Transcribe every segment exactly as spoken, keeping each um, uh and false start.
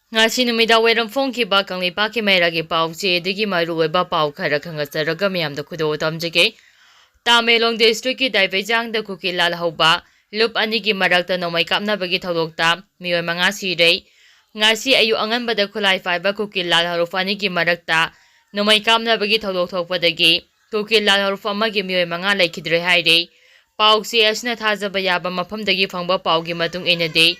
ꯉꯁꯤ ꯅꯨꯃꯤꯗꯥꯡ ꯋꯥꯏꯔꯝ ꯐꯣꯡꯈꯤꯕ ꯀꯪꯂꯩꯄꯥꯛꯀꯤ ꯃꯩꯔꯥꯒꯤ ꯄꯥꯎꯆꯦ ꯑꯗꯨꯒꯤ ꯃꯔꯨꯑꯣꯏꯕ ꯄꯥꯎ ꯈꯔ ꯈꯪꯒꯠꯆꯔꯒ ꯃꯤꯌꯥꯝꯗ ꯈꯨꯗꯣꯜ ꯇꯝꯖꯒꯦ꯫ ꯇꯥꯃꯦꯡꯂꯣꯡ ꯗꯤꯁꯇ꯭ꯔꯤꯛꯀꯤ ꯗꯥꯏꯕꯩꯖꯥꯡꯗ ꯀꯨꯀꯤ ꯂꯥꯜꯍꯧꯕ ꯂꯨꯞ ꯑꯅꯤꯒꯤ ꯃꯔꯛꯇ ꯅꯣꯡꯃꯩ ꯀꯥꯞꯅꯕꯒꯤ ꯊꯧꯗꯣꯛꯇ ꯃꯤꯑꯣꯏ ꯃꯉꯥ ꯁꯤꯔꯦ꯫ ꯉꯁꯤ ꯑꯌꯨꯛ ꯑꯉꯟꯕꯗ ꯈꯨꯠꯂꯥꯏ ꯄꯥꯏꯕ ꯀꯨꯀꯤ ꯂꯥꯜꯍꯧꯕ ꯑꯅꯤꯒꯤ ꯃꯔꯛꯇ ꯅꯣꯡꯃꯩ ꯀꯥꯞꯅꯕꯒꯤ ꯊꯧꯗꯣꯛ ꯊꯣꯛꯄꯗꯒꯤ ꯀꯨꯀꯤ ꯂꯥꯜꯍꯧꯕ ꯑꯃꯒꯤ ꯃꯤꯑꯣꯏ ꯃꯉꯥ ꯂꯩꯈꯤꯗ꯭ꯔꯦ ꯍꯥꯏꯔꯦ꯫ ꯄꯥꯎꯆꯦ ꯑꯁꯤꯅ ꯊꯥꯖꯕ ꯌꯥꯕ ꯃꯐꯝꯗꯒꯤ ꯐꯪꯕ ꯄꯥꯎꯒꯤ ꯃꯇꯨꯡ ꯏꯟꯅꯗꯤ,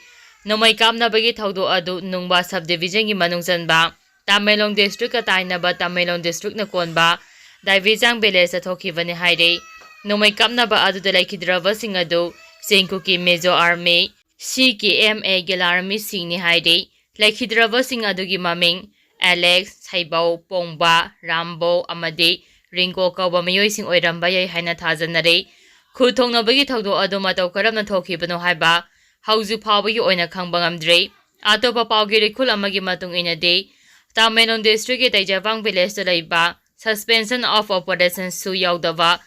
ꯅꯣꯡꯃꯩ ꯀꯥꯞꯅꯕꯒꯤ ꯊꯧꯗꯣꯛ ꯑꯗꯨ ꯅꯨꯡꯕꯥ ꯁꯕ ꯗꯤꯕꯤꯖꯟꯒꯤ ꯃꯅꯨꯡ ꯆꯟꯕ ꯇꯥꯃꯦꯡꯂꯣꯡ ꯗꯤꯁꯇ꯭ꯔꯤꯛꯀ ꯇꯥꯏꯅꯕ ꯇꯥꯃꯦꯡꯂꯣꯡ ꯗꯤꯁꯇ꯭ꯔꯤꯛꯅ ꯀꯣꯟꯕ ꯗꯥꯏꯕꯤꯖꯥꯡ ꯚꯤꯂꯦꯖꯇ ꯊꯣꯛꯈꯤꯕꯅꯤ ꯍꯥꯏꯔꯤ꯫ ꯅꯣꯡꯃꯩ ꯀꯥꯞꯅꯕ ꯑꯗꯨꯗ ꯂꯩꯈꯤꯗ꯭ꯔꯕꯁꯤꯡ ꯑꯗꯨ ꯆꯤꯡ ꯀꯨꯀꯤ ꯃꯤꯖꯣ ꯑꯥꯔꯃꯤ, ꯁꯤ ꯀꯦ ꯑꯦꯝ ꯑꯦꯒꯤ ꯂꯥꯟꯃꯤꯁꯤꯡꯅꯤ ꯍꯥꯏꯔꯤ꯫ ꯂꯩꯈꯤꯗ꯭ꯔꯕꯁꯤꯡ ꯑꯗꯨꯒꯤ ꯃꯃꯤꯡ ꯑꯦꯂꯦꯛꯁ, ꯁꯩꯕꯧ, ꯄꯣꯡꯕ, ꯔꯥꯝꯕꯧ ꯑꯃꯗꯤ ꯔꯤꯡꯒꯣ ꯀꯧꯕ ꯃꯤꯑꯣꯏꯁꯤꯡ ꯑꯣꯏꯔꯝꯕ ꯌꯥꯏ ꯍꯥꯏꯅ ꯊꯥꯖꯅꯔꯤ꯫ ꯈꯨꯠ ꯊꯣꯡꯅꯕꯒꯤ ꯊꯧꯗꯣꯛ ꯑꯗꯨ ꯃꯇꯧ ꯀꯔꯝꯅ ꯊꯣꯛꯈꯤꯕꯅꯣ ꯍꯥꯏꯕ ꯍꯧꯖꯤꯛ ꯐꯥꯎꯕꯒꯤ ꯑꯣꯏꯅ ꯈꯪꯕ ꯉꯝꯗ꯭ꯔꯤ꯫ ꯑꯇꯣꯞꯄ ꯄꯥꯎꯒꯤ ꯔꯤꯈꯨꯜ ꯑꯃꯒꯤ ꯃꯇꯨꯡ ꯏꯟꯅꯗꯤ, ꯇꯥꯃꯦꯡꯂꯣꯡ ꯗꯤꯁꯇ꯭ꯔꯤꯛꯀꯤ ꯇꯩꯖꯥꯕꯥꯡ ꯚꯤꯂꯦꯖꯇ ꯂꯩꯕ ꯁꯁꯄꯦꯟꯁꯟ ꯑꯣꯐ ꯑꯣꯄꯔꯦꯁꯟꯁꯨ ꯌꯥꯎꯗꯕ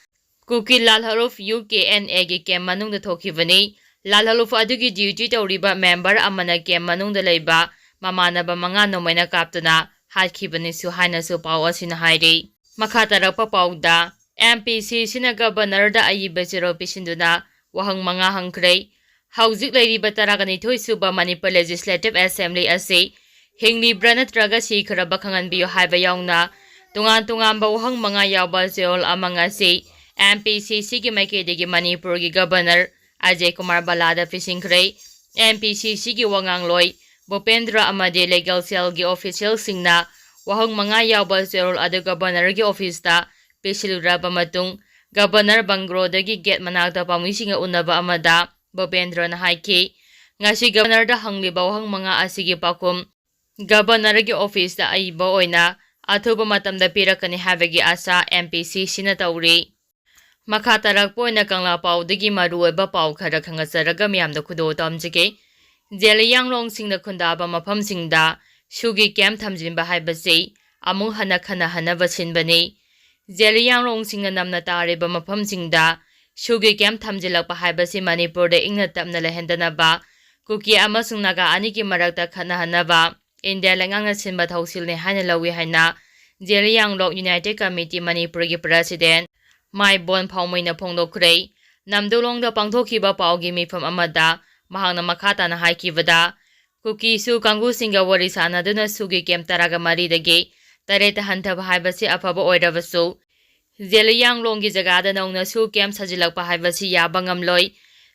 ꯀꯨꯀꯤ ꯂꯥꯜꯍꯧꯔꯨꯞ ꯌꯨ ꯀꯦ ꯑꯦꯟ ꯑꯦꯒꯤ ꯀꯦꯝ ꯃꯅꯨꯡꯗ ꯊꯣꯛꯈꯤꯕꯅꯤ꯫ ꯂꯥꯜꯍꯧꯔꯨꯞ ꯑꯗꯨꯒꯤ ꯗ꯭ꯌꯨꯇꯤ ꯇꯧꯔꯤꯕ ꯃꯦꯝꯕꯔ ꯑꯃꯅ ꯀꯦꯝ ꯃꯅꯨꯡꯗ ꯂꯩꯕ ꯃꯃꯥꯟꯅꯕ ꯃꯉꯥ ꯅꯣꯡꯃꯩꯅ ꯀꯥꯞꯇꯨꯅ ꯍꯥꯠꯈꯤꯕꯅꯤꯁꯨ ꯍꯥꯏꯅꯁꯨ ꯄꯥꯎ ꯑꯁꯤꯅ ꯍꯥꯏꯔꯤ꯫ ꯃꯈꯥ ꯇꯥꯔꯛꯄ ꯄꯥꯎꯗ, ꯑꯦꯝ ꯄꯤ ꯁꯤ ꯁꯤꯅ ꯒꯕꯔꯅꯔꯗ ꯑꯏꯕ ꯆꯦꯔꯣꯜ ꯄꯤꯁꯤꯟꯗꯨꯅ ꯋꯥꯍꯪ ꯃꯉꯥ ꯍꯪꯈ꯭ꯔꯦ꯫ ꯍꯧꯖꯤꯛ ꯂꯩꯔꯤꯕ ꯇꯔꯥꯅꯤꯊꯣꯏ ꯁꯨꯕ ꯃꯅꯤꯄꯨꯔ ꯂꯦꯖꯤꯁꯂꯦꯇꯤꯚ ꯑꯦꯁꯦꯝꯕ꯭ꯂꯤ ꯑꯁꯤ ꯍꯤꯡꯂꯤꯕ꯭ꯔꯥ ꯅꯠꯇ꯭ꯔꯒ ꯁꯤꯈ꯭ꯔꯕ ꯈꯪꯍꯟꯕꯤꯌꯨ ꯍꯥꯏꯕ ꯌꯥꯎꯅ ꯇꯣꯉꯥꯟ ꯇꯣꯉꯥꯟꯕ ꯋꯥꯍꯪ ꯃꯉꯥ ꯌꯥꯎꯕ ꯆꯦꯔꯣꯜ ꯑꯃ ꯉꯁꯤ ꯑꯦꯝ ꯄꯤ ꯁꯤ ꯁꯤꯒꯤ ꯃꯥꯏꯀꯩꯗꯒꯤ ꯃꯅꯤꯄꯨꯔꯒꯤ governor Ajay Kumar ꯕꯂꯥꯗ ꯄꯤꯁꯤꯟꯈ꯭ꯔꯦ꯫ M P ꯁꯤ ꯁꯤꯒꯤ ꯋꯥꯉꯥꯡꯂꯣꯏ ꯚꯨꯄꯦꯟꯗ꯭ꯔ ꯑꯃꯗꯤ ꯂꯤꯒꯦꯜ ꯁꯦꯜꯒꯤ ꯑꯣꯐꯤꯁꯤꯌꯦꯜꯁꯤꯡꯅ ꯋꯥꯍꯪ ꯃꯉꯥ ꯌꯥꯎꯕ ꯆꯦꯔꯣꯜ ꯑꯗꯨ ꯒꯕꯔꯅꯔꯒꯤ ꯑꯣꯐꯤꯁꯇ ꯄꯤꯁꯤꯜꯂꯨꯔꯕ ꯃꯇꯨꯡ, ꯒꯕꯔꯅꯔ ꯕꯪꯒ꯭ꯂꯣꯗꯒꯤ ꯒꯦꯠ ꯃꯅꯥꯛꯇ ꯄꯥꯎꯃꯤꯁꯤꯡꯒ ꯎꯅꯕ ꯑꯃꯗ ꯚꯨꯄꯦꯟꯗ꯭ꯔꯅ ꯍꯥꯏꯈꯤ, ꯉꯁꯤ ꯒꯕꯔꯅꯔꯗ ꯍꯪꯂꯤꯕ ꯋꯥꯍꯪ ꯃꯉꯥ ꯑꯁꯤꯒꯤ ꯄꯥꯎꯈꯨꯝ ꯒꯕꯔꯅꯔꯒꯤ ꯑꯣꯐꯤꯁꯇ ꯑꯏꯕ ꯑꯣꯏꯅ ꯑꯊꯨꯕ ꯃꯇꯝꯗ ꯄꯤꯔꯛꯀꯅꯤ ꯍꯥꯏꯕꯒꯤ ꯑꯥꯁꯥ ꯑꯦꯝ ꯄꯤ ꯁꯤ ꯁꯤꯅ ꯇꯧꯔꯤ꯫ ꯃꯈꯥ ꯇꯥꯔꯛꯄ ꯑꯣꯏꯅ ꯀꯪꯂꯥ ꯄꯥꯎꯗꯒꯤ ꯃꯔꯨꯑꯣꯏꯕ ꯄꯥꯎ ꯈꯔ ꯈꯪꯒꯠꯆꯔꯒ ꯃꯤꯌꯥꯝꯗ ꯈꯨꯗꯣꯜ ꯇꯝꯖꯒꯦ꯫ ꯖꯦꯂꯤꯌꯥꯡꯔꯣꯡꯁꯤꯡꯅ ꯈꯨꯟꯗꯥꯕ ꯃꯐꯝꯁꯤꯡꯗ ꯁꯨꯒꯤ ꯀꯦꯝ ꯊꯝꯖꯤꯟꯕ ꯍꯥꯏꯕꯁꯤ ꯑꯃꯨꯛ ꯍꯟꯅ ꯈꯟꯅꯍꯟꯅꯕ ꯁꯤꯟꯕꯅꯤ꯫ ꯖꯦꯂꯤꯌꯥꯡꯔꯣꯡꯁꯤꯡꯅ ꯅꯝꯅ ꯇꯥꯔꯤꯕ ꯃꯐꯝꯁꯤꯡꯗ ꯁꯨꯒꯤ ꯀꯦꯝ ꯊꯝꯖꯤꯜꯂꯛꯄ ꯍꯥꯏꯕꯁꯤ ꯃꯅꯤꯄꯨꯔꯗ ꯏꯪꯅ ꯇꯞꯅ ꯂꯩꯍꯟꯗꯅꯕ, ꯀꯨꯀꯤ ꯑꯃꯁꯨꯡ ꯅꯥꯒꯥ ꯑꯅꯤꯒꯤ ꯃꯔꯛꯇ ꯈꯠꯅꯍꯟꯅꯕ, ꯏꯟꯗꯤꯌꯥ ꯂꯩꯉꯥꯛꯅ ꯁꯤꯟꯕ ꯊꯧꯁꯤꯜꯅꯤ ꯍꯥꯏꯅ ꯂꯧꯏ ꯍꯥꯏꯅ ꯖꯦꯂꯤꯌꯥꯡꯂꯣꯡ ꯌꯨꯅꯥꯏꯇꯦꯗ ꯀꯃꯤꯇꯤ ꯃꯅꯤꯄꯨꯔꯒꯤ ꯄ꯭ꯔꯁꯤꯗꯦꯟ ꯃꯥꯏꯕꯣꯟ ꯐꯥꯎꯃꯩꯅ ꯐꯣꯡꯗꯣꯛꯈ꯭ꯔꯦ꯫ ꯅꯝꯗꯨꯂꯣꯡꯗ ꯄꯥꯡꯊꯣꯛꯈꯤꯕ ꯄꯥꯎꯒꯤ ꯃꯤꯐꯝ ꯑꯃꯗ ꯃꯍꯥꯛꯅ ꯃꯈꯥ ꯇꯥꯅ ꯍꯥꯏꯈꯤꯕꯗ, ꯀꯨꯀꯤ ꯁꯨ ꯀꯥꯡꯕꯨꯁꯤꯡꯒ ꯋꯥꯔꯤ ꯁꯥꯟꯅꯗꯨꯅ ꯁꯨꯒꯤ ꯀꯦꯝ ꯇꯔꯥꯒ ꯃꯔꯤꯗꯒꯤ ꯇꯔꯦꯠꯇ ꯍꯟꯊꯕ ꯍꯥꯏꯕꯁꯤ ꯑꯐꯕ ꯑꯣꯏꯔꯕꯁꯨ, ꯖꯦꯂꯤꯌꯥꯡꯂꯣꯡꯒꯤ ꯖꯒꯥꯗ ꯅꯧꯅ ꯁꯨ ꯀꯦꯝ ꯁꯥꯖꯤꯜꯂꯛꯄ ꯍꯥꯏꯕꯁꯤ ꯌꯥꯕ ꯉꯝꯂꯣꯏ꯫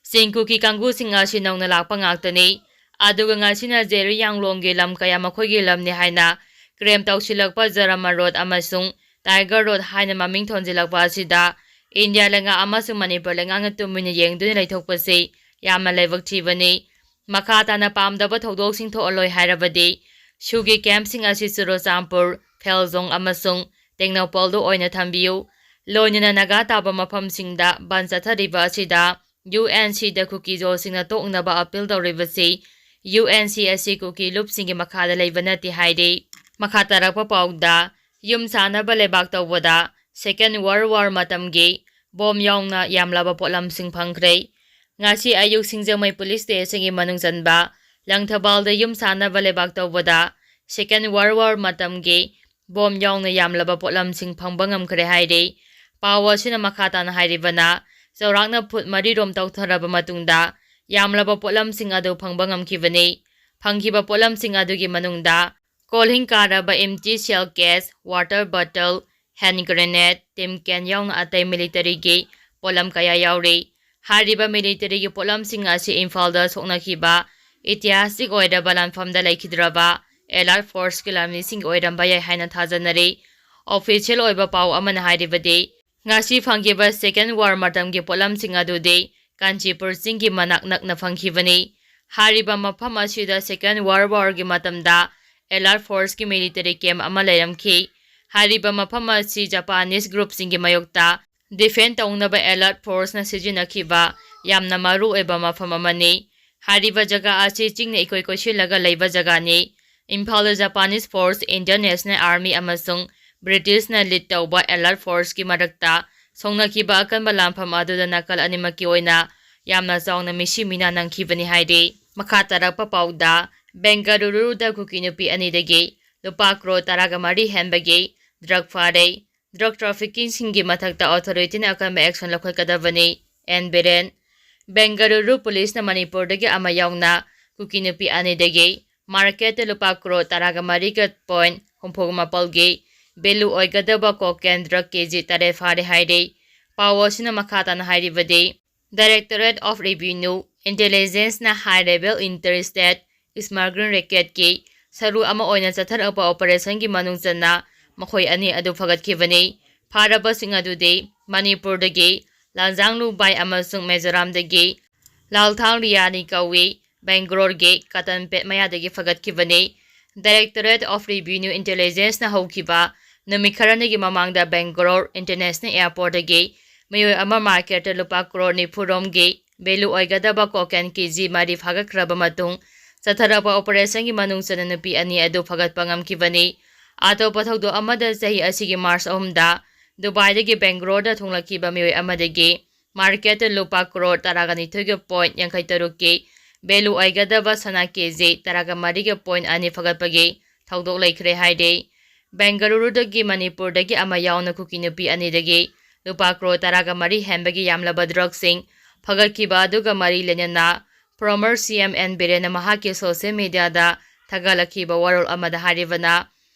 ꯆꯤꯡ ꯀꯨꯀꯤ ꯀꯥꯡꯕꯨꯁꯤꯡ ꯑꯁꯤ ꯅꯧꯅ ꯂꯥꯛꯄ ꯉꯥꯛꯇꯅꯤ꯫ ꯑꯗꯨꯒ ꯉꯁꯤꯅ ꯖꯦꯂꯤꯌꯥꯡꯂꯣꯡꯒꯤ ꯂꯝ ꯀꯌꯥ ꯃꯈꯣꯏꯒꯤ ꯂꯝꯅꯤ ꯍꯥꯏꯅ ꯀ꯭ꯂꯦꯝ ꯇꯧꯁꯤꯜꯂꯛꯄ ꯖꯔꯃꯟ ꯔꯣꯗ ꯑꯃꯁꯨꯡ ꯇꯥꯏꯒꯔ ꯔꯣꯗ ꯍꯥꯏꯅ ꯃꯃꯤꯡ ꯊꯣꯟꯖꯤꯜꯂꯛꯄ ꯑꯁꯤꯗ ꯏꯟꯗꯤꯌꯥ ꯂꯩꯉꯥꯛ ꯑꯃꯁꯨꯡ ꯃꯅꯤꯄꯨꯔ ꯂꯩꯉꯥꯛꯅ ꯇꯨꯃꯤꯟꯅ ꯌꯦꯡꯗꯨꯅ ꯂꯩꯊꯣꯛꯄꯁꯤ ꯌꯥꯝꯅ ꯂꯥꯏꯕꯛ ꯊꯤꯕꯅꯤ꯫ ꯃꯈꯥ ꯇꯥꯅ ꯄꯥꯝꯗꯕ ꯊꯧꯗꯣꯛꯁꯤꯡ ꯊꯣꯛꯍꯜꯂꯣꯏ ꯍꯥꯏꯔꯕꯗꯤ ꯁꯨꯒꯤ ꯀꯦꯝꯞꯁꯤꯡ ꯑꯁꯤ ꯆꯨꯔꯆꯥꯟꯄꯨꯔ, ꯐꯦꯜꯖꯣꯡ ꯑꯃꯁꯨꯡ ꯇꯦꯡꯅꯧꯄꯜꯗ ꯑꯣꯏꯅ ꯊꯝꯕꯤꯌꯨ꯫ ꯂꯣꯏꯅꯅ ꯅꯥꯒꯥ ꯇꯥꯕ ꯃꯐꯝꯁꯤꯡꯗ ꯕꯟ ꯆꯠꯊꯔꯤꯕ ꯑꯁꯤꯗ ꯌꯨ ꯑꯦꯟ ꯁꯤꯗ ꯀꯨꯀꯤ ꯖꯣꯁꯤꯡꯅ ꯇꯣꯛꯅꯕ ꯑꯄꯤꯜ ꯇꯧꯔꯤꯕꯁꯤ ꯌꯨ ꯑꯦꯟ ꯁꯤ ꯑꯁꯤ ꯀꯨꯀꯤ ꯂꯨꯞꯁꯤꯡꯒꯤ ꯃꯈꯥꯗ ꯂꯩꯕ ꯅꯠꯇꯦ ꯍꯥꯏꯔꯤ꯫ ꯃꯈꯥ ꯇꯥꯔꯛꯄ ꯄꯥꯎꯗ, ꯌꯨꯝ ꯁꯥꯅꯕ ꯂꯩꯕꯥꯛ ꯇꯧꯕꯗ Second World War ꯃꯇꯝꯒꯤ ꯕꯣꯝ ꯌꯥꯎꯅ ꯌꯥꯝꯂꯕ ꯄꯣꯠꯂꯝꯁꯤꯡ ꯐꯪꯈ꯭ꯔꯦ꯫ ꯉꯁꯤ ꯑꯌꯨꯛ ꯁꯤꯡꯖꯃꯩ ꯄꯨꯂꯤꯁ ꯁ꯭ꯇꯦꯁꯟꯒꯤ ꯃꯅꯨꯡ ꯆꯟꯕ ꯂꯪꯊꯕꯥꯜꯗ ꯌꯨꯝ ꯁꯥꯅꯕ ꯂꯩꯕꯥꯛ ꯇꯧꯕꯗ Second World War ꯃꯇꯝꯒꯤ ꯕꯣꯝ ꯌꯥꯎꯅ ꯌꯥꯝꯂꯕ ꯄꯣꯠꯂꯝꯁꯤꯡ ꯐꯪꯕ ꯉꯝꯈ꯭ꯔꯦ ꯍꯥꯏꯔꯤ꯫ ꯄꯥꯎ ꯑꯁꯤꯅ ꯃꯈꯥ ꯇꯥꯅ ꯍꯥꯏꯔꯤꯕꯅ, ꯆꯥꯎꯔꯥꯛꯅ ꯐꯨꯠ ꯃꯔꯤ ꯔꯣꯝ ꯇꯧꯊꯔꯕ ꯃꯇꯨꯡꯗ ꯌꯥꯝꯂꯕ ꯄꯣꯠꯂꯝꯁꯤꯡ ꯑꯗꯨ ꯐꯪꯕ ꯉꯝꯈꯤꯕꯅꯤ꯫ ꯐꯪꯈꯤꯕ ꯄꯣꯠꯂꯝꯁꯤꯡ ꯑꯗꯨꯒꯤ ꯃꯅꯨꯡꯗ ꯀꯣꯜꯍꯤꯡ ꯀꯥꯔꯕ empty shell case, water bottle, hand grenade, tin can ꯌꯥꯎꯅ ꯑꯇꯩ ꯃꯤꯂꯤꯇꯔꯤꯒꯤ ꯄꯣꯠꯂꯝ ꯀꯌꯥ ꯌꯥꯎꯔꯤ꯫ ꯍꯥꯏꯔꯤꯕ ꯃꯤꯂꯤꯇꯔꯤꯒꯤ ꯄꯣꯠꯂꯝꯁꯤꯡ ꯑꯁꯤ ꯏꯝꯐꯥꯜꯗ ꯁꯣꯛꯅꯈꯤꯕ ꯏꯇꯤꯍꯥꯁꯤꯛ ꯑꯣꯏꯔꯕ ꯂꯥꯟꯐꯝꯗ ꯂꯩꯈꯤꯗ꯭ꯔꯕ ꯑꯦꯂꯥꯏꯠ ꯐꯣꯔꯁꯀꯤ ꯂꯥꯟꯃꯤꯁꯤꯡꯒꯤ ꯑꯣꯏꯔꯝꯕ ꯌꯥꯏ ꯍꯥꯏꯅ ꯊꯥꯖꯅꯔꯤ꯫ ꯑꯣꯐꯤꯁꯤꯌꯦꯜ ꯑꯣꯏꯕ ꯄꯥꯎ ꯑꯃꯅ ꯍꯥꯏꯔꯤꯕꯗꯤ, ꯉꯁꯤ ꯐꯪꯈꯤꯕ Second War ꯃꯇꯝꯒꯤ ꯄꯣꯠꯂꯝꯁꯤꯡ ꯑꯗꯨꯗꯤ ꯀꯥꯟꯆꯤꯄꯨꯔ ꯆꯤꯡꯒꯤ ꯃꯅꯥꯛ ꯅꯛꯅ ꯐꯪꯈꯤꯕꯅꯤ꯫ ꯍꯥꯏꯔꯤꯕ ꯃꯐꯝ ꯑꯁꯤꯗ Second World Warꯒꯤ ꯃꯇꯝꯗ ꯑꯦꯂꯥꯏꯠ ꯐꯣꯔꯁꯀꯤ ꯃꯤꯂꯤꯇꯔꯤ ꯀꯦꯝ ꯑꯃ ꯂꯩꯔꯝꯈꯤ꯫ ꯍꯥꯏꯔꯤꯕ ꯃꯐꯝ ꯑꯁꯤ ꯖꯄꯥꯅꯤꯁ ꯒ꯭ꯔꯨꯞꯁꯤꯡꯒꯤ ꯃꯥꯌꯣꯛꯇ ꯗꯤꯐꯦꯟ ꯇꯧꯅꯕ ꯑꯦꯂꯥꯏꯠ ꯐꯣꯔꯁꯅ ꯁꯤꯖꯤꯟꯅꯈꯤꯕ ꯌꯥꯝꯅ ꯃꯔꯨ ꯑꯣꯏꯕ ꯃꯐꯝ ꯑꯃꯅꯤ꯫ ꯍꯥꯏꯔꯤꯕ ꯖꯒꯥ ꯑꯁꯤ ꯆꯤꯡꯅ ꯏꯀꯣꯏ ꯀꯣꯏꯁꯤꯜꯂꯒ ꯂꯩꯕ ꯖꯒꯥꯅꯤ꯫ ꯏꯝꯐꯥꯜꯗ Japanese force, Indian national army ꯑꯃꯁꯨꯡ ꯕ꯭ꯔꯤꯇꯤꯁꯅ ꯂꯤꯗ ꯇꯧꯕ ꯑꯦꯂꯥꯏꯠ ꯐꯣꯔꯁꯀꯤ ꯃꯔꯛꯇ ꯁꯣꯛꯅꯈꯤꯕ ꯑꯀꯟꯕ ꯂꯥꯟꯐꯝ ꯑꯗꯨꯗ ꯅꯥꯀꯜ ꯑꯅꯤꯃꯛꯀꯤ ꯑꯣꯏꯅ ꯌꯥꯝꯅ ꯆꯥꯎꯅ ꯃꯤꯁꯤ ꯃꯤꯅꯥ ꯅꯪꯈꯤꯕꯅꯤ ꯍꯥꯏꯔꯤ꯫ ꯃꯈꯥ ꯇꯥꯔꯛꯄ ꯄꯥꯎꯗ, ꯕꯦꯡꯒꯂꯨꯔꯨꯗ ꯀꯨꯀꯤ ꯅꯨꯄꯤ ꯑꯅꯤꯗꯒꯤ ꯂꯨꯄꯥ ꯀ꯭ꯔꯣꯔ ꯇꯔꯥꯒ ꯃꯔꯤ ꯍꯦꯟꯕꯒꯤ ꯗ꯭ꯔꯒ ꯐꯥꯔꯦ꯫ ꯗ꯭ꯔꯒ ꯇ꯭ꯔꯥꯐꯤꯀꯤꯡꯁꯤꯡꯒꯤ ꯃꯊꯛꯇ ꯑꯣꯊꯣꯔꯤꯇꯤꯅ ꯑꯀꯟꯕ ꯑꯦꯛꯁꯟ ꯂꯧꯈꯠꯀꯗꯕꯅꯤ꯫ ꯑꯦꯟ ꯕꯤꯔꯦꯟ꯫ ꯕꯦꯡꯒꯂꯨꯔꯨ ꯄꯨꯂꯤꯁꯅ ꯃꯅꯤꯄꯨꯔꯗꯒꯤ ꯑꯃ ꯌꯥꯎꯅ ꯀꯨꯀꯤ ꯅꯨꯄꯤ ꯑꯅꯤꯗꯒꯤ ꯃꯥꯔꯀꯦꯠꯇ ꯂꯨꯄꯥ ꯀ꯭ꯔꯣꯔ ꯇꯔꯥꯒ ꯃꯔꯤꯒ ꯄꯣꯏꯟ ꯍꯨꯝꯐꯨ ꯃꯥꯄꯜꯒꯤ ꯚꯦꯂꯨ ꯑꯣꯏꯒꯗꯕ ꯀꯣꯀꯦꯟ ꯗ꯭ꯔꯒ ꯀꯦ ꯖꯤ ꯇꯔꯦꯠ ꯐꯥꯔꯦ ꯍꯥꯏꯔꯤ꯫ ꯄꯥꯎ ꯑꯁꯤꯅ ꯃꯈꯥ ꯇꯥꯅ ꯍꯥꯏꯔꯤꯕꯗꯤ, Directorate of Revenue Intelligenceꯅ high level interstate smuggling racketꯀꯤ ꯁꯔꯨꯛ ꯑꯃ ꯑꯣꯏꯅ ꯆꯠꯊꯔꯛꯄ ꯑꯣꯄꯔꯦꯁꯟꯒꯤ ꯃꯅꯨꯡ ꯆꯟꯅ ꯃꯈꯣꯏ ꯑꯅꯤ ꯑꯗꯨ ꯐꯒꯠꯈꯤꯕꯅꯤ꯫ ꯐꯥꯔꯕꯁꯤꯡ ꯑꯗꯨꯗꯤ ꯃꯅꯤꯄꯨꯔꯗꯒꯤ ꯂꯥꯟꯖꯥꯡꯂꯨꯕꯥꯏ ꯑꯃꯁꯨꯡ ꯃꯤꯖꯣꯔꯥꯝꯗꯒꯤ ꯂꯥꯜꯊꯥꯡ ꯔꯤꯌꯥꯅꯤ ꯀꯧꯏ꯫ ꯕꯦꯡꯒ꯭ꯂꯣꯔꯒꯤ ꯀꯇꯟꯄꯦꯠ ꯃꯌꯥꯗꯒꯤ ꯐꯒꯠꯈꯤꯕꯅꯤ꯫ Directorate of Revenue Intelligenceꯅ ꯍꯧꯈꯤꯕ ꯅꯨꯃꯤꯠ ꯈꯔꯅꯤꯒꯤ ꯃꯃꯥꯡꯗ ꯕꯦꯡꯒ꯭ꯂꯣꯔ ꯏꯟꯇꯔꯅꯦꯁꯅꯦꯜ ꯑꯦꯌꯔꯄꯣꯔꯠꯇꯒꯤ ꯃꯤꯑꯣꯏ ꯑꯃ ꯃꯥꯔꯀꯦꯠꯇ ꯂꯨꯄꯥ ꯀ꯭ꯔꯣꯔ ꯅꯤꯐꯨ ꯔꯣꯝꯒꯤ ꯚꯦꯂꯨ ꯑꯣꯏꯒꯗꯕ ꯀꯣꯀꯦꯟ ꯀꯦ ꯖꯤ ꯃꯔꯤ ꯐꯥꯒꯠꯈ꯭ꯔꯕ ꯃꯇꯨꯡ ꯆꯠꯊꯔꯛꯄ ꯑꯣꯄꯔꯦꯁꯟꯒꯤ ꯃꯅꯨꯡ ꯆꯟꯅ ꯅꯨꯄꯤ ꯑꯅꯤ ꯑꯗꯨ ꯐꯒꯠꯄ ꯉꯝꯈꯤꯕꯅꯤ꯫ ꯑꯇꯣꯞꯄ ꯊꯧꯗꯣꯛ ꯑꯃꯗ ꯆꯍꯤ ꯑꯁꯤꯒꯤ ꯃꯥꯔꯆ ꯑꯍꯨꯝꯗ ꯗꯨꯕꯥꯏꯗꯒꯤ ꯕꯦꯡꯒ꯭ꯂꯣꯔꯗ ꯊꯨꯡꯂꯛꯈꯤꯕ ꯃꯤꯑꯣꯏ ꯑꯃꯗꯒꯤ ꯃꯥꯔꯀꯦꯠꯇ ꯂꯨꯄꯥ ꯀ꯭ꯔꯣꯔ ꯇꯔꯥꯒ ꯅꯤꯊꯣꯏꯒ ꯄꯣꯏꯟ ꯌꯥꯡꯈꯩ ꯇꯔꯨꯛꯀꯤ ꯚꯦꯂꯨ ꯑꯣꯏꯒꯗꯕ ꯁꯅꯥ ꯀꯦ ꯖꯤ ꯇꯔꯥꯒ ꯃꯔꯤꯒ ꯄꯣꯏꯟ ꯑꯅꯤ ꯐꯒꯠꯄꯒꯤ ꯊꯧꯗꯣꯛ ꯂꯩꯈ꯭ꯔꯦ ꯍꯥꯏꯔꯤ꯫ ꯕꯦꯡꯒꯂꯨꯔꯨꯗꯒꯤ ꯃꯅꯤꯄꯨꯔꯗꯒꯤ ꯑꯃ ꯌꯥꯎꯅ ꯀꯨꯀꯤ ꯅꯨꯄꯤ ꯑꯅꯤꯗꯒꯤ ꯂꯨꯄꯥ ꯀ꯭ꯔꯣꯔ ꯇꯔꯥꯒ ꯃꯔꯤ ꯍꯦꯟꯕꯒꯤ ꯌꯥꯝꯂꯕ ꯗ꯭ꯔꯒꯁꯤꯡ ꯐꯒꯠꯈꯤꯕ ꯑꯗꯨꯒ ꯃꯔꯤ ꯂꯩꯅꯅ former C M N ꯕꯤꯔꯦꯟꯅ ꯃꯍꯥꯛꯀꯤ ꯁꯣꯁꯤꯌꯦꯜ ꯃꯤꯗꯤꯌꯥꯗ ꯊꯥꯒꯠꯂꯛꯈꯤꯕ ꯋꯥꯔꯣꯜ ꯑꯃꯗ ꯍꯥꯏꯔꯤꯕꯅ,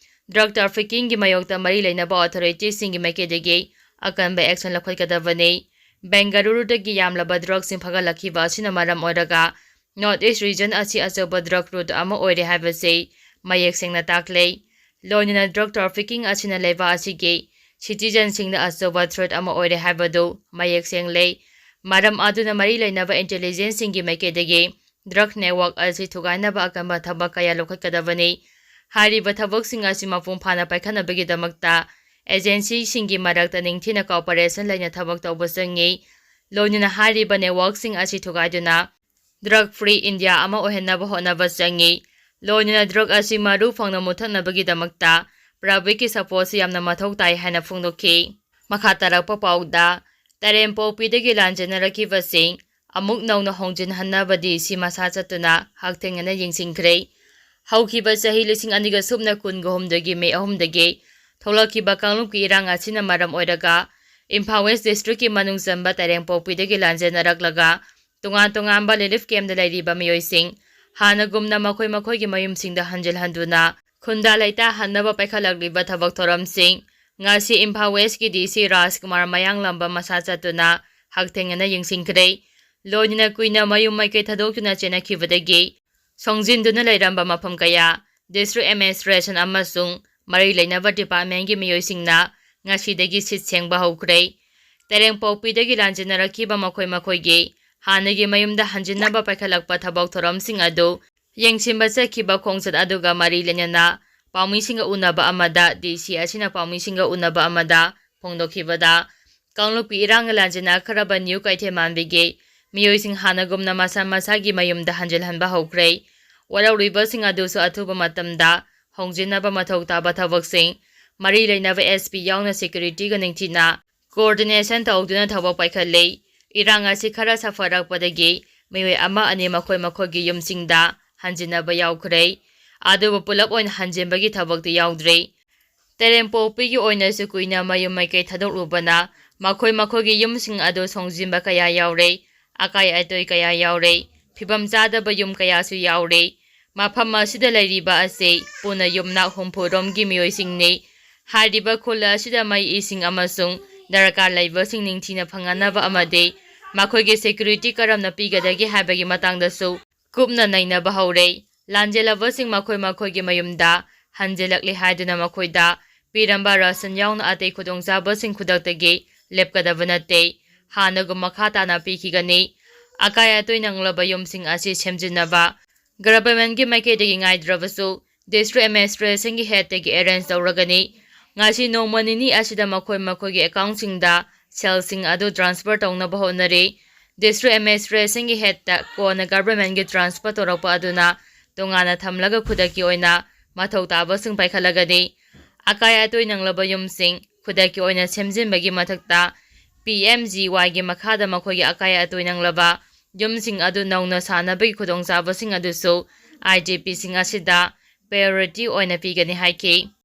ꯗ꯭ꯔꯒ ꯇ꯭ꯔꯥꯐꯤꯀꯤꯡꯒꯤ ꯃꯥꯌꯣꯛꯇ ꯃꯔꯤ ꯂꯩꯅꯕ ꯑꯣꯊꯣꯔꯤꯇꯤꯁꯤꯡꯒꯤ ꯃꯥꯏꯀꯩꯗꯒꯤ ꯑꯀꯟꯕ ꯑꯦꯛꯁꯟ ꯂꯧꯈꯠꯀꯗꯕꯅꯤ꯫ ꯕꯦꯡꯒꯂꯨꯔꯨꯗꯒꯤ ꯌꯥꯝꯂꯕ ꯗ꯭ꯔꯒꯁꯤꯡ ꯐꯒꯠꯂꯛꯈꯤꯕ ꯑꯁꯤꯅ ꯃꯔꯝ ꯑꯣꯏꯔꯒ North East region ꯑꯁꯤ ꯑꯆꯧꯕ ꯗ꯭ꯔꯒ ꯔꯨꯠ ꯑꯃ ꯑꯣꯏꯔꯦ ꯍꯥꯏꯕꯁꯤ ꯃꯌꯦꯛ ꯁꯦꯡꯅ ꯇꯥꯛꯂꯦ꯫ ꯂꯣꯏꯅꯅ ꯗ꯭ꯔꯒ ꯇ꯭ꯔꯥꯐꯤꯀꯤꯡ ꯑꯁꯤꯅ ꯂꯩꯕꯥꯛ ꯑꯁꯤꯒꯤ ꯁꯤꯇꯤꯖꯟꯁꯤꯡꯗ ꯑꯆꯧꯕ ꯊ꯭ꯔꯦꯠ ꯑꯃ ꯑꯣꯏꯔꯦ ꯍꯥꯏꯕꯗꯨ ꯃꯌꯦꯛ ꯁꯦꯡꯂꯦ꯫ ꯃꯔꯝ ꯑꯗꯨꯅ ꯃꯔꯤ ꯂꯩꯅꯕ ꯏꯟꯇꯦꯂꯤꯖꯦꯟꯁꯁꯤꯡꯒꯤ ꯃꯥꯏꯀꯩꯗꯒꯤ ꯗ꯭ꯔꯒ ꯅꯦꯠꯋꯥꯔꯛ ꯑꯁꯤ ꯊꯨꯒꯥꯏꯅꯕ ꯑꯀꯟꯕ ꯊꯕꯛ ꯀꯌꯥ ꯂꯧꯈꯠꯀꯗꯕꯅꯤ꯫ ꯍꯥꯏꯔꯤꯕ ꯊꯕꯛꯁꯤꯡ ꯑꯁꯤ ꯃꯄꯨꯡ ꯐꯥꯅ ꯄꯥꯏꯈꯠꯅꯕꯒꯤꯗꯃꯛꯇ ꯑꯦꯖꯦꯟꯁꯤꯁꯤꯡꯒꯤ ꯃꯔꯛꯇ ꯅꯤꯡꯊꯤꯅ ꯀꯣꯑꯣꯄꯔꯦꯁꯟ ꯂꯩꯅ ꯊꯕꯛ ꯇꯧꯕ ꯆꯪꯏ꯫ ꯂꯣꯏꯅꯅ ꯍꯥꯏꯔꯤꯕ ꯅꯦꯠꯋꯥꯔꯛꯁꯤꯡ ꯑꯁꯤ ꯊꯨꯒꯥꯏꯗꯨꯅ ꯗ꯭ꯔꯒ ꯐ꯭ꯔꯤ ꯏꯟꯗꯤꯌꯥ ꯑꯃ ꯑꯣꯏꯍꯟꯅꯕ ꯍꯣꯠꯅꯕ ꯆꯪꯏ꯫ ꯂꯣꯏꯅꯅ ꯗ꯭ꯔꯒ ꯑꯁꯤ ꯃꯔꯨ ꯐꯪꯅ ꯃꯨꯠꯊꯠꯅꯕꯒꯤꯗꯃꯛꯇ ꯄꯕ꯭ꯂꯤꯛꯀꯤ ꯁꯄꯣꯔꯠꯁꯤ ꯌꯥꯝꯅ ꯃꯊꯧ ꯇꯥꯏ ꯍꯥꯏꯅ ꯐꯣꯡꯗꯣꯛꯈꯤ꯫ ꯃꯈꯥ ꯇꯥꯔꯛꯄ ꯄꯥꯎꯗ, ꯇꯔꯦꯝꯄꯣꯛꯄꯤꯗꯒꯤ ꯂꯥꯟꯖꯦꯟꯅꯔꯛꯈꯤꯕꯁꯤꯡ ꯑꯃꯨꯛ ꯅꯧꯅ ꯍꯣꯡꯖꯤꯟꯍꯟꯅꯕ ꯗꯤ ꯁꯤ ꯃꯁꯥ ꯆꯠꯇꯨꯅ ꯍꯛꯊꯦꯡꯅꯅ ꯌꯦꯡꯁꯤꯟꯈ꯭ꯔꯦ꯫ ꯍꯧꯈꯤꯕ ꯆꯍꯤ ꯂꯤꯁꯤꯡ ꯑꯅꯤꯒ ꯁꯨꯞꯅ ꯀꯨꯟꯒ ꯍꯨꯝꯗꯣꯏꯒꯤ ꯃꯦ ꯑꯍꯨꯝꯗꯒꯤ ꯊꯣꯛꯂꯛꯈꯤꯕ ꯀꯥꯡꯂꯨꯞꯀꯤ ꯏꯔꯥꯡ ꯑꯁꯤꯅ ꯃꯔꯝ ꯑꯣꯏꯔꯒ ꯏꯝꯐꯥꯜ ꯋꯦꯁ ꯗꯤꯁꯇ꯭ꯔꯤꯛꯀꯤ ꯃꯅꯨꯡ ꯆꯟꯕ ꯇꯔꯦꯡꯄꯣꯛꯄꯤꯗꯒꯤ ꯂꯥꯟꯖꯦꯟꯅꯔꯛꯂꯒ ꯇꯣꯉꯥꯟ ꯇꯣꯉꯥꯟꯕ ꯔꯤꯂꯤꯐ ꯀꯦꯝꯞꯇ ꯂꯩꯔꯤꯕ ꯃꯤꯑꯣꯏꯁꯤꯡ ꯍꯥꯟꯅꯒꯨꯝꯅ ꯃꯈꯣꯏ ꯃꯈꯣꯏꯒꯤ ꯃꯌꯨꯝꯁꯤꯡꯗ ꯍꯟꯖꯤꯜꯍꯟꯗꯨꯅ ꯈꯨꯟꯗꯥ ꯂꯩꯇꯥꯍꯟꯅꯕ ꯄꯥꯏꯈꯠꯂꯛꯂꯤꯕ ꯊꯕꯛ ꯊꯧꯔꯝꯁꯤꯡ ꯉꯁꯤ ꯏꯝꯐꯥꯜ ꯋꯦꯁꯀꯤ ꯗꯤ ꯁꯤ ꯔꯥꯖꯀꯨꯃꯥꯔ ꯃꯌꯥꯡꯂꯝꯕꯝ ꯃꯁꯥ ꯆꯠꯇꯨꯅ ꯍꯛꯊꯦꯡꯅꯅ ꯌꯦꯡꯁꯤꯟꯈ꯭ꯔꯦ꯫ ꯂꯣꯏꯅꯅ ꯀꯨꯏꯅ ꯃꯌꯨꯝ ꯃꯥꯏꯀꯩ ꯊꯥꯗꯣꯛꯇꯨꯅ ꯆꯦꯟꯅꯈꯤꯕꯗꯒꯤ ꯁꯣꯡꯖꯤꯟꯗꯨꯅ ꯂꯩꯔꯝꯕ ꯃꯐꯝ ꯀꯌꯥ ꯗꯤꯁꯇ꯭ꯔꯤꯛ ꯑꯦꯗꯃꯤꯅꯤꯁꯇ꯭ꯔꯦꯁꯟ ꯑꯃꯁꯨꯡ ꯃꯔꯤ ꯂꯩꯅꯕ ꯗꯤꯄꯥꯔꯠꯃꯦꯟꯒꯤ ꯃꯤꯑꯣꯏꯁꯤꯡꯅ ꯉꯁꯤꯗꯒꯤ ꯁꯤꯠ ꯁꯦꯡꯕ ꯍꯧꯈ꯭ꯔꯦ꯫ ꯇꯔꯦꯡꯄꯣꯛꯄꯤꯗꯒꯤ ꯂꯥꯟꯖꯦꯟꯅꯔꯛꯈꯤꯕ ꯃꯈꯣꯏ ꯃꯈꯣꯏꯒꯤ ꯍꯥꯟꯅꯒꯤ ꯃꯌꯨꯝꯗ ꯍꯟꯖꯤꯟꯅꯕ ꯄꯥꯏꯈꯠꯂꯛꯄ ꯊꯕꯛ ꯊꯧꯔꯝꯁꯤꯡ ꯑꯗꯨ ꯌꯦꯡꯁꯤꯟꯕ ꯆꯠꯈꯤꯕ ꯈꯣꯡꯆꯠ ꯑꯗꯨꯒ ꯃꯔꯤ ꯂꯩꯅꯅ ꯄꯥꯎꯃꯤꯁꯤꯡꯒ ꯎꯅꯕ ꯑꯃꯗ ꯗꯤ ꯁꯤ ꯑꯁꯤꯅ ꯄꯥꯎꯃꯤꯁꯤꯡꯒ ꯎꯅꯕ ꯑꯃꯗ ꯐꯣꯡꯗꯣꯛꯈꯤꯕꯗ ꯀꯥꯡꯂꯨꯞꯀꯤ ꯏꯔꯥꯡꯅ ꯂꯥꯟꯖꯦꯟꯅꯈ꯭ꯔꯕ ꯅ꯭ꯌꯨ ꯀꯩꯊꯦꯜ ꯃꯥꯟꯕꯤꯒꯤ ꯃꯤꯑꯣꯏꯁꯤꯡ ꯍꯥꯟꯅꯒꯨꯝꯅ ꯃꯁꯥ ꯃꯁꯥꯒꯤ ꯃꯌꯨꯝꯗ ꯍꯟꯖꯤꯜꯍꯟꯕ ꯍꯧꯈ꯭ꯔꯦ꯫ ꯋꯥꯔꯧꯔꯤꯕꯁꯤꯡ ꯑꯗꯨꯁꯨ ꯑꯊꯨꯕ ꯃꯇꯝꯗ ꯍꯣꯡꯖꯤꯟꯅꯕ ꯃꯊꯧ ꯇꯥꯕ ꯊꯕꯛꯁꯤꯡ ꯃꯔꯤ ꯂꯩꯅꯕ ꯑꯦꯁ ꯄꯤ ꯌꯥꯎꯅ ꯁꯦꯀ꯭ꯌꯨꯔꯤꯇꯤꯒ ꯅꯤꯡꯊꯤꯅ ꯀꯣꯑꯣꯔꯗꯤꯅꯦꯁꯟ ꯇꯧꯗꯨꯅ ꯊꯕꯛ ꯄꯥꯏꯈꯠꯂꯤ꯫ ꯏꯔꯥꯡ ꯑꯁꯤ ꯈꯔ ꯁꯥꯐꯔꯛꯄꯗꯒꯤ ꯃꯤꯑꯣꯏ ꯑꯃ ꯑꯅꯤ ꯃꯈꯣꯏ ꯃꯈꯣꯏꯒꯤ ꯌꯨꯝꯁꯤꯡꯗ ꯍꯟꯖꯤꯟꯅꯕ ꯌꯥꯎꯈ꯭ꯔꯦ꯫ ꯑꯗꯨꯕꯨ ꯄꯨꯂꯞ ꯑꯣꯏꯅ ꯍꯟꯖꯤꯟꯕꯒꯤ ꯊꯕꯛꯇꯤ ꯌꯥꯎꯗ꯭ꯔꯤ꯫ ꯇꯔꯦꯡꯄꯣꯛꯄꯤꯒꯤ ꯑꯣꯏꯅꯁꯨ ꯀꯨꯏꯅ ꯃꯌꯨꯝ ꯃꯥꯏꯀꯩ ꯊꯥꯗꯣꯛꯂꯨꯕꯅ ꯃꯈꯣꯏ ꯃꯈꯣꯏꯒꯤ ꯌꯨꯝꯁꯤꯡ ꯑꯗꯨ ꯁꯣꯡꯖꯤꯟꯕ ꯀꯌꯥ ꯌꯥꯎꯔꯦ, ꯑꯀꯥꯏ ꯑꯇꯣꯏ ꯀꯌꯥ ꯌꯥꯎꯔꯦ, ꯐꯤꯕꯝ ꯆꯥꯗꯕ ꯌꯨꯝ ꯀꯌꯥꯁꯨ ꯌꯥꯎꯔꯦ꯫ ꯃꯐꯝ ꯑꯁꯤꯗ ꯂꯩꯔꯤꯕ ꯑꯁꯤ ꯄꯨꯟꯅ ꯌꯨꯝꯅꯥꯛ ꯍꯨꯝꯐꯨ ꯔꯣꯝꯒꯤ ꯃꯤꯑꯣꯏꯁꯤꯡꯅꯤ꯫ ꯍꯥꯏꯔꯤꯕ ꯈꯨꯜ ꯑꯁꯤꯗ ꯃꯩ, ꯏꯁꯤꯡ ꯑꯃꯁꯨꯡ ꯗꯔꯀꯥꯔ ꯂꯩꯕꯁꯤꯡ ꯅꯤꯡꯊꯤꯅ ꯐꯪꯍꯟꯅꯕ ꯑꯃꯗꯤ ꯃꯈꯣꯏꯒꯤ ꯁꯦꯀ꯭ꯌꯨꯔꯤꯇꯤ ꯀꯔꯝꯅ ꯄꯤꯒꯗꯒꯦ ꯍꯥꯏꯕꯒꯤ ꯃꯇꯥꯡꯗꯁꯨ ꯀꯨꯞꯅ ꯅꯩꯅꯕ ꯍꯧꯔꯦ꯫ ꯂꯥꯟꯖꯦꯜꯂꯕꯁꯤꯡ ꯃꯈꯣꯏ ꯃꯈꯣꯏꯒꯤ ꯃꯌꯨꯝꯗ ꯍꯟꯖꯤꯜꯂꯛꯂꯦ ꯍꯥꯏꯗꯨꯅ ꯃꯈꯣꯏꯗ ꯄꯤꯔꯝꯕ ꯔꯥꯁꯟ ꯌꯥꯎꯅ ꯑꯇꯩ ꯈꯨꯗꯣꯡꯆꯥꯕꯁꯤꯡ ꯈꯨꯗꯛꯇꯒꯤ ꯂꯦꯞꯀꯗꯕ ꯅꯠꯇꯦ꯫ ꯍꯥꯟꯅꯒꯨꯝ ꯃꯈꯥ ꯇꯥꯅ ꯄꯤꯈꯤꯒꯅꯤ꯫ ꯑꯀꯥꯏ ꯑꯇꯣꯏ ꯅꯪꯂꯕ ꯌꯨꯝꯁꯤꯡ ꯑꯁꯤ ꯁꯦꯝꯖꯤꯟꯅꯕ ꯒꯚꯔꯟꯃꯦꯟꯠꯀꯤ ꯃꯥꯏꯀꯩꯗꯒꯤ ꯉꯥꯏꯗ꯭ꯔꯕꯁꯨ ꯗꯤꯁꯇ꯭ꯔꯤꯛ ꯑꯦꯗꯃꯤꯅꯤꯁꯇ꯭ꯔꯦꯁꯟꯒꯤ ꯍꯦꯗꯇꯒꯤ ꯑꯦꯔꯦꯟꯖ ꯇꯧꯔꯒꯅꯤ꯫ ꯉꯁꯤ ꯅꯣꯡꯃ ꯅꯤꯅꯤ ꯑꯁꯤꯗ ꯃꯈꯣꯏ ꯃꯈꯣꯏꯒꯤ ꯑꯦꯀꯥꯎꯟꯁꯤꯡꯗ ꯁꯦꯜꯁꯤꯡ ꯑꯗꯨ ꯇ꯭ꯔꯥꯟꯁꯐꯔ ꯇꯧꯅꯕ ꯍꯣꯠꯅꯔꯤ꯫ ꯗꯤꯁꯇ꯭ꯔꯤꯛ ꯑꯦꯗꯃꯤꯅꯤꯁꯇ꯭ꯔꯦꯁꯟꯒꯤ ꯍꯦꯗꯇ ꯀꯣꯟꯅ ꯒꯚꯔꯟꯃꯦꯟꯠꯀꯤ ꯇ꯭ꯔꯥꯟꯁꯐꯔ ꯇꯧꯔꯛꯄ ꯑꯗꯨꯅ ꯇꯣꯉꯥꯟꯅ ꯊꯝꯂꯒ ꯈꯨꯗꯛꯀꯤ ꯑꯣꯏꯅ ꯃꯊꯧ ꯇꯥꯕꯁꯤꯡ ꯄꯥꯏꯈꯠꯂꯒꯅꯤ꯫ ꯑꯀꯥꯏ ꯑꯇꯣꯏ ꯅꯪꯂꯕ ꯌꯨꯝꯁꯤꯡ ꯈꯨꯗꯛꯀꯤ ꯑꯣꯏꯅ ꯁꯦꯝꯖꯤꯟꯕꯒꯤ ꯃꯊꯛꯇ ꯄꯤ ꯑꯦꯝ ꯖꯤ ꯋꯥꯏꯒꯤ ꯃꯈꯥꯗ ꯃꯈꯣꯏꯒꯤ ꯑꯀꯥꯏ ꯑꯇꯣꯏ ꯅꯪꯂꯕ ꯌꯨꯝꯁꯤꯡ ꯑꯗꯨ ꯅꯧꯅ ꯁꯥꯅꯕꯒꯤ ꯈꯨꯗꯣꯡꯆꯥꯕꯁꯤꯡ ꯑꯗꯨꯁꯨ ꯑꯥꯏ ꯗꯤ ꯄꯤꯁꯤꯡ ꯑꯁꯤꯗ ꯄ꯭ꯔꯥꯏꯌꯣꯔꯤꯇꯤ ꯑꯣꯏꯅ ꯄꯤꯒꯅꯤ ꯍꯥꯏꯈꯤ꯫